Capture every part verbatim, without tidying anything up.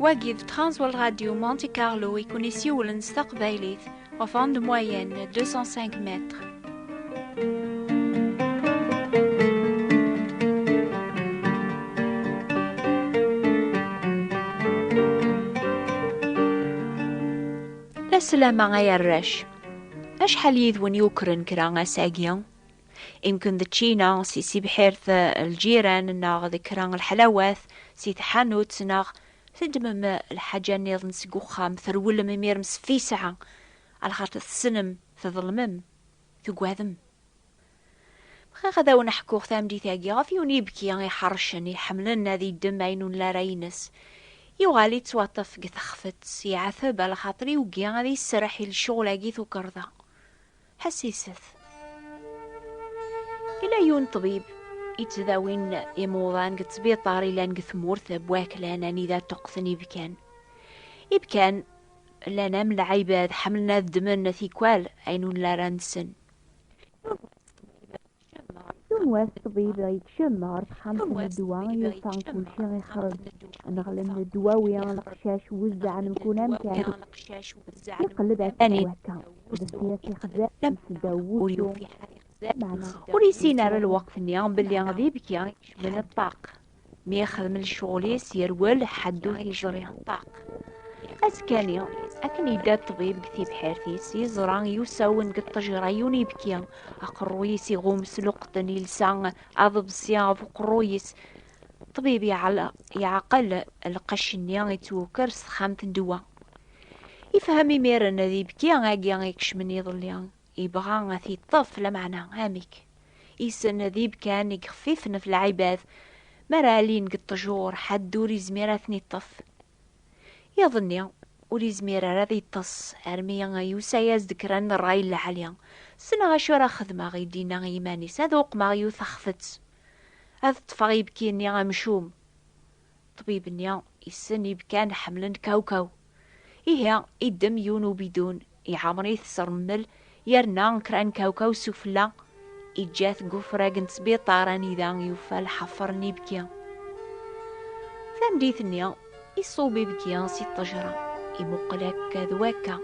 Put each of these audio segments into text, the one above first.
Wagi d Transworld Radio Monte Carlo i kun-isiwlen s taqbaylit, ɣef onde moyenne deux cent cinq mètres. La sslama ay arrac. Acḥal yid-wen yukren kra ass-agi? Imken d ččina si sibḥirt lǧiran, neɣ d kra n leḥlawat si tḥanut, neɣ teddmem lḥaǧa nniḍen seg uxxam, trewlem imir s ffiseɛ, alaxaṭer tessnem, tḍelmem, tugadem. Bɣiɣ ad awen-ḥkuɣ tamdit-agi ɣef yiwen ibki iḥercen, iḥemmlen ad iddem ayen ur nla ara ines. Yuɣal ittwaṭṭef deg texfet, iɛateb alaxaṭer yugi ad iserreḥ i lecɣel-agi tukerḍa. Ḥessiset. Ila yiwen ṭbib ittdawin imuḍan deg ttbiṭar ilan deg tmurt n Waklan, anida ṭṭuqqten ibkan. Ibkan llan am lɛibad, ḥemmlen ad ddmen tikwal ayen ur nla ara nessen. Yiwen wass ṭṭbib yekcem ɣer texxamt n ddwa, yufa kulci ixreb. Neɣlen ddwawi, leqcac wezzɛen mkun amkan. Iqelleb akken wakka, d sya ixzan s ddaw wussu. Ur yessin ara lweqt-nni belli d ibki ikecmen ṭṭaq. Mi ixdem lecɣel-is, yerwel, ḥedd ur t-yeẓri. Azekka-nni, akken yedda ṭṭbib deg tibḥirt-is, yeẓra yusa-wen deg ṭṭejra yiwen ibki. Aqerruy-is iɣum s luqeṭ n yelsa aḍebsi ɣef uqerruy-is. Ṭṭbib yeɛl-, yeɛqel lqecc-nni ittwekker s texxamt n ddwa. Ifhem imiren d ibki-agi ikecmen iḍelli. Yebɣa ad t-yeṭṭef, lameɛna amek? Issen d ibkan i yexfifen ɣef lɛibad, mi ara alin deg ṭṭjur, ḥedd ur izmir ad ten-iṭṭef. Iḍ-nni, ur izmir ara ad yeṭṭes, armi yusa-yas-d kra n ṛṛay n lɛali. "Ssneɣ acu ara xedmeɣ," i d-yenna i yiman-is, "ad uqmeɣ yiwet taxfet. Ad ṭṭfeɣ ibki-nni amcum." Ṭṭbib-nni issen ibkan ḥemmlen kawkaw. Ihi, iddem yiwen ubidun, iɛemmer-it s rrmel, yerna kra n kawkaw sufella, iǧǧa-t deg ufrag n sbiṭar anida yufa lḥeffer n ibki. Tameddit-nni, iṣub ibki si ṭṭejra, imuqel akka d wakka,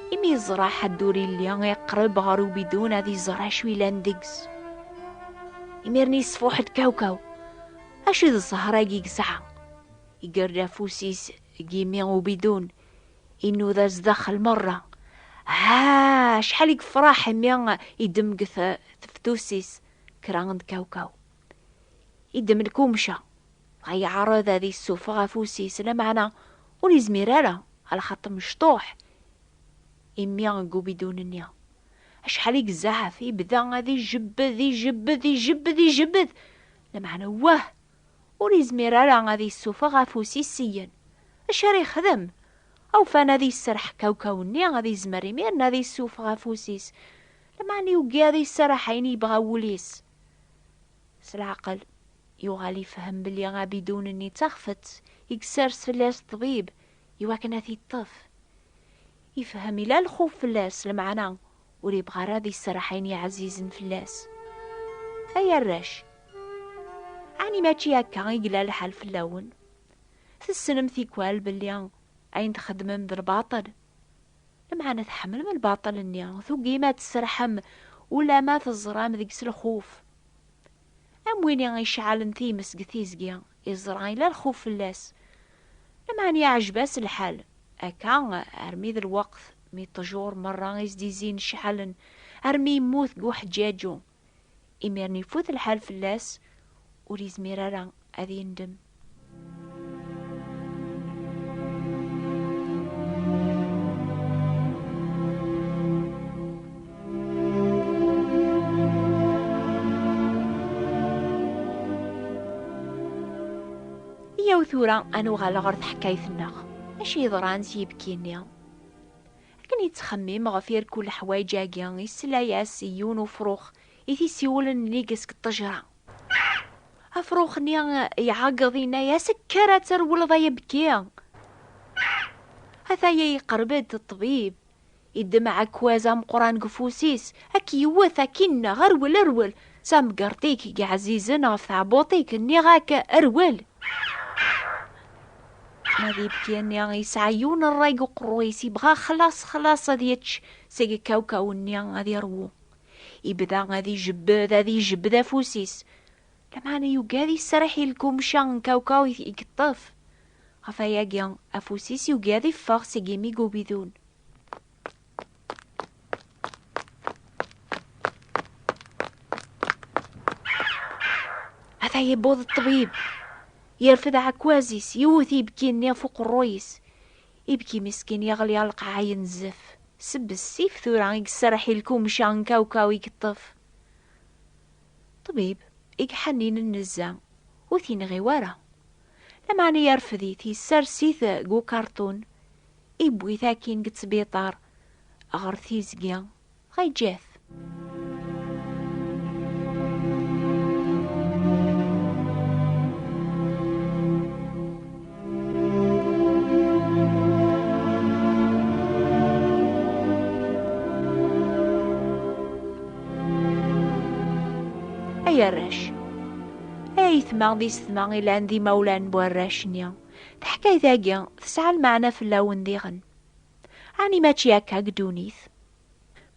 imi yeẓra ḥedd ur illi, iqreb ɣer ubidun ad iẓer acu ilan deg-s. Imiren isfuḥ-d kawkaw. "Acu d zzher-agi i yesɛa?" Iger-d afus-is deg imi ubidun, inuda zdaxel merra. Ha, acḥal i yefraḥ imi iddem deg t-, teftus-is kra n kawkaw. Iddem lkumca, dɣa yeɛreḍ ad issufeɣ afus-is, lameɛna ur izmir ara, alaxaṭer mecṭuḥ imi deg ubidun-nni. Acḥal i yezɛef, ibda ad ijebbed, ijebbed, ijebbed, ijebbed. Lameɛna, wah! Ur izmir ara ad issufeɣ afus-is syen. Acu ara yexdem? Awfan ad iserreḥ kawkaw-nni, ad izmer imiren ad issufeɣ afus-is. Lameɛna yugi ad iserreḥ ayen yebɣa wul-is. S leɛqel, yuɣal ifhem belli abidun-nni d taxfet i yessers fell-as ṭṭbib iwakken ad t-yeṭṭef. Ifhem ila lxuf fell-as, lameɛna ur yebɣi ara ad iserreḥ ayen yeɛzizen fell-as. Ay arrac, ɛni mačči akka i yella lḥal fell-awen? Tessnem tikwal belli ayen txeddmem d lbaṭel. Lameɛna tḥemmlem lbaṭel-nni, tugim ad tserḥem ulamma teẓram deg-s lxuf. Am win i iceɛlen times deg tizgi, iẓra ila lxuf fell-as. Lameɛna iɛjeb-as lḥal. Akka, armi d lweqt mi ṭṭjur merra i s-d-izzin ceɛlen, armi yemmut deg uḥeǧǧaǧu. Imiren ifut lḥal fell-as, ur izmir ara ad yendem. Iyyaw tura ad nuɣal ɣer tḥekkayt-nneɣ. Acu yeḍran s yibki-nni? Akken yettxemmim ɣef irkul leḥwayeǧ-agi, isla-yas i yiwen ufrux i t-isiwlen nnig-s deg ṭṭejra. Afrux-nni iɛeggeḍ, yenna-yas: "Kker ad terwleḍ ay abki!" Ataya yeqreb-d ṭṭbib, iddem aɛekkaz ameqqran deg ufus-is, ad k-yewwet, ad k-ineɣ, rwel, rwel, tamgerṭ-ik i yeɛzizen ɣef tɛebbuṭ-ik, nniɣ-ak, rwel! Ma d ibki-nni yesɛa yiwen n ṛṛay deg uqerruy-is, yebɣa xlaṣ, xlaṣ ad yečč seg kawkaw-nni ad yerwu. Yebda ad ijebbed, ad ijebbed afus-is. Lameɛna yugad yesserreḥ i lkumca n kawkaw i yeṭṭef. Ɣef wayagi, afus-is yugad iffeɣ seg imi n ubidun. Ata yewweḍ ṭṭbib. Yerfed aɛekkaz-is, yewwet ibki-nni ɣef uqerruy-is. Ibki meskin yeɣli ar lqaɛa yenzef. S bessif tura i yesserreḥ i lkumca n kawkaw i yeṭṭef. Ṭṭbib i iḥenninen nezzeh, ur t-yenɣi wara. Lameɛna yerfed-it, yessers-it deg ukarṭun, iwwi-t akkin deg ttbiṭar ɣer tizgi, dɣa yeǧǧa-t. Ay arrac, ay aytma d isetma ilan d imawlan n warrac-nni, taḥkayt-agi tesɛa lmeɛna fell-awen diɣen. Ɛni mačči akka deg ddunit?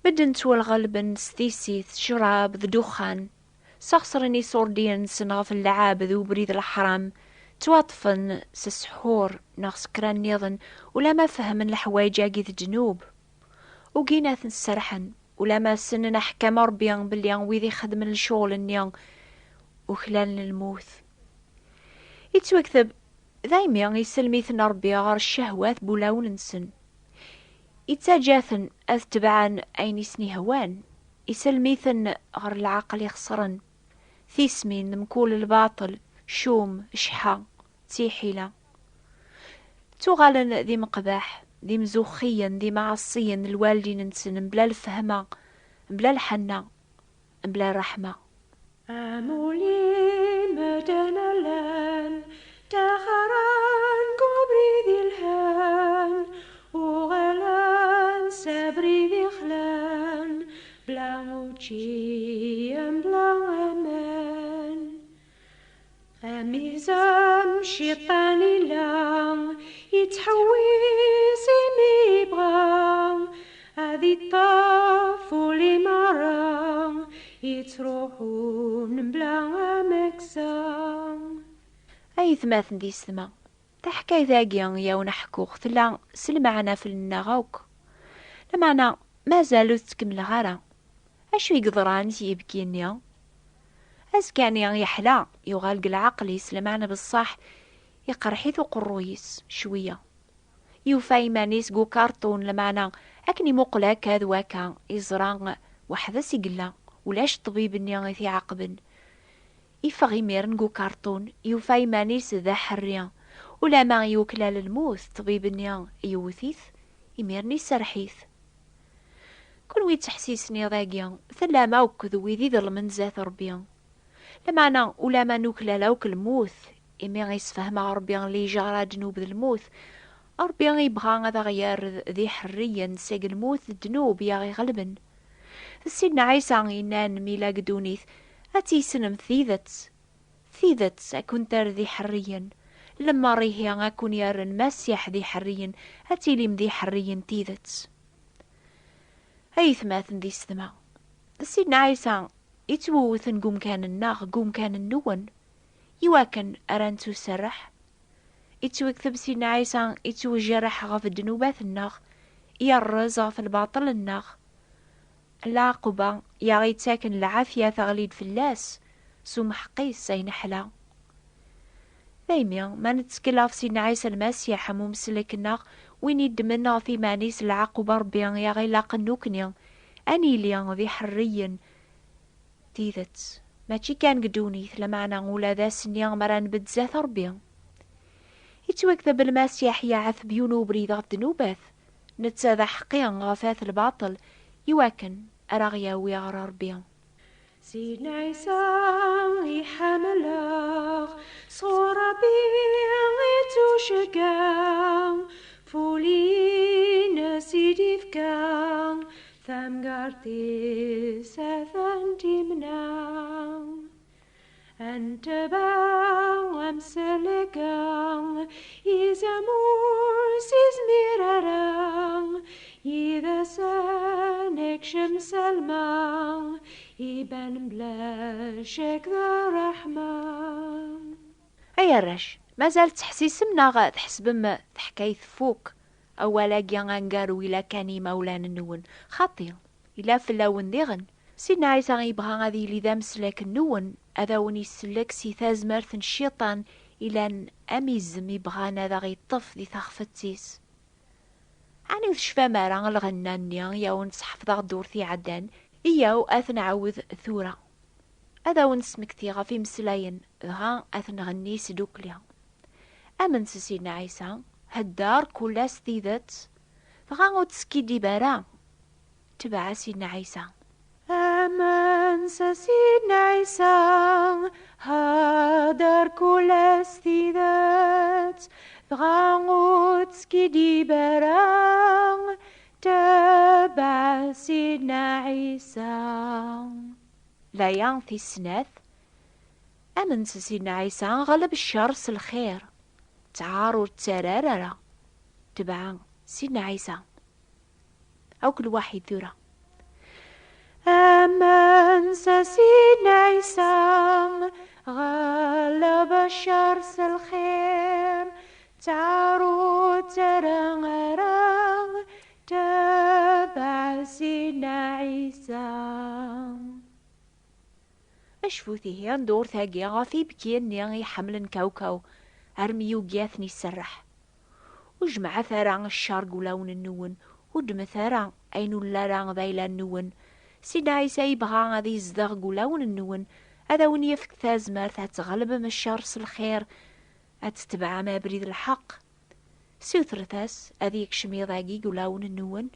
Medden ttwalɣelben s tissit, ccrab d ddexxan, sseɣsren iṣurdiyen-nsen ɣef lɛab d ubrid leḥram, ttwaṭṭfen s ssḥur neɣ s kra nniḍen, ulamma fehmen leḥwayeǧ-agi d ddnub. Ugin ad ten-sserḥen, ulamma ssnen aḥkam n Ṛebbi belli wid ixeddmen lecɣal-nni uklalen lmut. Yettwakteb, daymi isellem-iten Ṛebbi ɣer ccehwat n wulawen-nsen. Ittaǧǧa-ten ad tebɛen ayen i sen-ihwan. Isellem-iten ɣer lɛaqel ixeṣren, tismin d mkul lbaṭel, ccum, cceḥḥa, d tiḥila. Ttuɣalen d imeqbaḥ, d imzuxxiyen, d imɛaṣiyen d lwaldin-nsen, mebla lfehma, mebla lḥenna, mebla ṛṛeḥma. Amulli medden llan, ttaxaren deg ubrid yelhan, uɣalen s abrid yexlan, bla učči, bla aman. Amizan cciṭan illa, yettḥewwis imi yebɣa, ad iṭṭef ul-i merra, yettruḥun bla ameksa. Ay atmaten d isetma, taḥkayt-agi i awen-ḥkuɣ tella s lmeɛna fell-nneɣ akk. Lameɛna mazal ur tt-kemmleɣ ara. Acu i yeḍran s yibki-nni? Azekka-nni yeḥla, yuɣal deg leɛqel-is, lameɛna beṣṣaḥ iqerḥ-it uqerruy-is cwiya. Yufa iman-is deg ukarṭun, lameɛna akken imuqel akka d wakka, iẓra weḥd-s i yella, ulac ṭṭbib-nni i t-iɛaqben. Iffeɣ imiren deg ukarṭun, yufa iman-is d aḥerri. Ulama yuklal lmut, ṭṭbib-nni yewwet-it, imiren iserreḥ-it. Kunwi ttḥessisen iḍ-agi, tellam akk d wid iḍelmen zdat Ṛebbi. Lameɛna ulama nuklal akk lmut, imi i sfehmeɣ Ṛebbi lijaṛa ddnub d lmut, Ṛebbi ibɣa ad aɣ-yerr d iḥerriyen seg lmut d ddnub i aɣ-iɣelben. D Sidna Ɛisa yennan mi yella deg ddunit, ad tissnem tidet, tidet ad ken-terr d iḥerriyen. Lemmer ihi ad ken-yerr Lmasiḥ d iḥerriyen, ad tilim d iḥerriyen n tidet. Ay atmaten d isetma, d Sidna Ɛisa yettwewten deg umkan-nneɣ, deg umkan-nwen, iwakken ara nettuserreḥ. Yettwekteb Sidna Ɛisa yettwejreḥ ɣef ddnubat-nneɣ, yerreẓ ɣef lbaṭel-nneɣ. Lɛaquba i aɣ-yettaken lɛafya teɣli-d fell-as s umḥeq-is ay neḥla. Daymi, ma nettkel ɣef Sidna Ɛisa Lmasiḥ am umsellek-nneɣ, win iddmen ɣef iman-is lɛaquba Ṛebbi i aɣ-ilaqen nekkni, ad nili d iḥerriyen tidet, mačči kan deg ddunit, lameɛna ula d ass-nni mi ara nbedd zdat Ṛebbi. Yettwakteb Lmasiḥ yeɛteb yiwen ubrid ɣef ddnubat, netta d aḥeqqi ɣef at lbaṭel, iwakken ara ɣ-yawi ɣer Ṛebbi. Sidna Ɛisa iḥemmel-aɣ, sɣur Ṛebbi ittuceggeɛ, f ul-ines i d-ifka, tamgart-is atan timna. Ad netbeɛ amsellek-a, izem Iban bla ccek d ṛṛeḥma. Ay arrac, mazal tettḥessisem neɣ tḥesbem teḥkayt tfuk? Awal-agi aneggaru ila kan i imawlan-nwen, xaṭi, ila fell-awen diɣen. Sidna Ɛisa yebɣa ad yili d ameslak-nwen, ad awen-isellek si tazmert n cciṭan ilan am izem ibɣan ad aɣ-iṭṭef di taxfet-is. Ɛni ur tecfam ara lɣenna-nni i awen-d-sḥefḍeɣ ddurt iɛeddan? Iyyaw ad t-nɛawed tura. Ad awen-d-smektiɣ ɣef imeslayen, dɣa ad t-nɣenni s dukli. Amen s Sidna Ɛisa, hedder kul ass tidet, dɣa ur teskiddib ara. Tbeɛ Sidna Ɛisa. Amen s Sidna Ɛisa, hedder kul ass tidet, dɣa ur teskiddib ara. Tbeɛ Sidna Ɛisa. D aya tis snat. Amen s Sidna Ɛisa, ɣleb ccer s lxir. Ttɛar ur ttarar ara. Tbeɛ Sidna Ɛisa. Akk lwaḥid tura. Amen s Sidna Ɛisa, ɣleb ccer s lxir. Ttɛar ur ttarar ara. Tbeɛ Sidna Ɛisa. Acfut ihi ddurt-agi ɣef ibki-nni iḥemmlen kawkaw, armi yugi ad ten-iserreḥ. Ur jemmɛet ara ccer deg wulawen-nwen, ur ddmet ara ayen ur nelli ara d ayla-nwen. Sidna Ɛisa yebɣa ad izdeɣ deg wulawen-nwen, ad awen-yefk tazmert ad tɣelbem ccer s lxir, ad tetbeɛem abrid lḥeqq. Sutret-as ad yekcem iḍ-agi deg wulawen-nwen.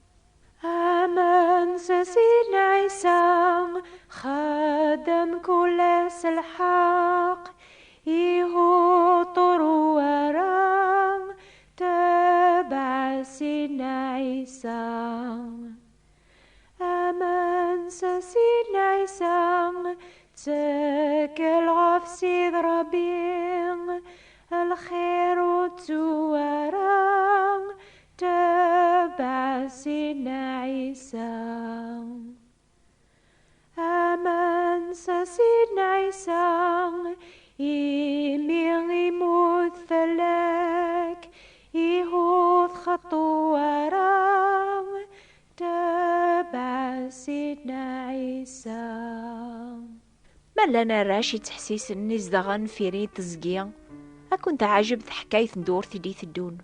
Amen s Sidna Ɛisa, xdem kul ass lḥeqq, ihi ur ṭṭuru ara, tbeɛ Sidna Ɛisa. Amen s Sidna Ɛisa, ttkel ɣef Sidi Ṛebbi, lxir ur ttu ara, tbeɛ Sidna Ɛisa. Amen s Sidna Ɛisa, imi imut fell-ak, ihi ur txeṭṭu ara, tbeɛ Sidna Ɛisa. Ma llan arrac ittḥessisen izedɣen firi teẓgi, ad ken-teɛjeb teḥkayt n ddurt i d-iteddun.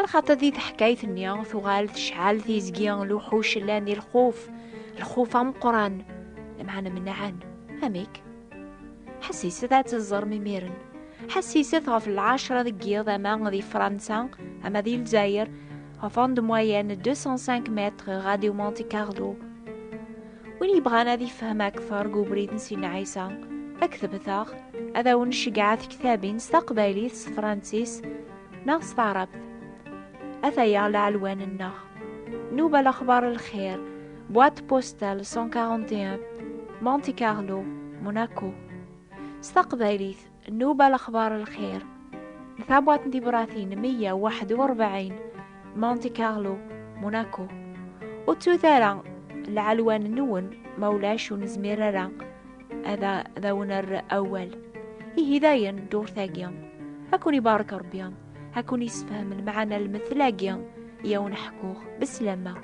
Lxaṭer di teḥkayt-nni tuɣal tecɛel tizgi n luḥuc llan di lxuf, lxuf ameqqran, lameɛna menɛen. Amek? Ḥessiset ad teẓrem imiren. Ḥessiset ɣef lɛecṛa deg yiḍ, ama di Fransa, ama di Lezzayer, ɣef onde moyenne deux cent cinq mètres Radio Monte Carlo. Win yebɣan ad ifhem akteṛ deg ubrid n Sidna Ɛisa, ad ketbet-aɣ, ad awen-ceggɛeɣ tektabin s taqbaylit, s tefransist, neɣ s taɛrabt. Ataya lɛelwan-nneɣ. Nnuba Lexbar Lxir, boîte postale cent quarante et un, Monte Carlo, Monaco. S taqbaylit, Nnuba Lexbar Lxir. Tabwaṭ n tibratin meyya u waḥed u rebɛin, Monte Carlo, Monaco. Ur ttut ara lɛelwan-nwen, ma ulac ur nezmir ara ad a-, ad awen-err awal. Ihi dayen ddurt-agi. Ad ken-ibarek Ṛebbi, ad ken-issefhem lmeɛna n lmetl-agi i awen-ḥkuɣ. Beslama.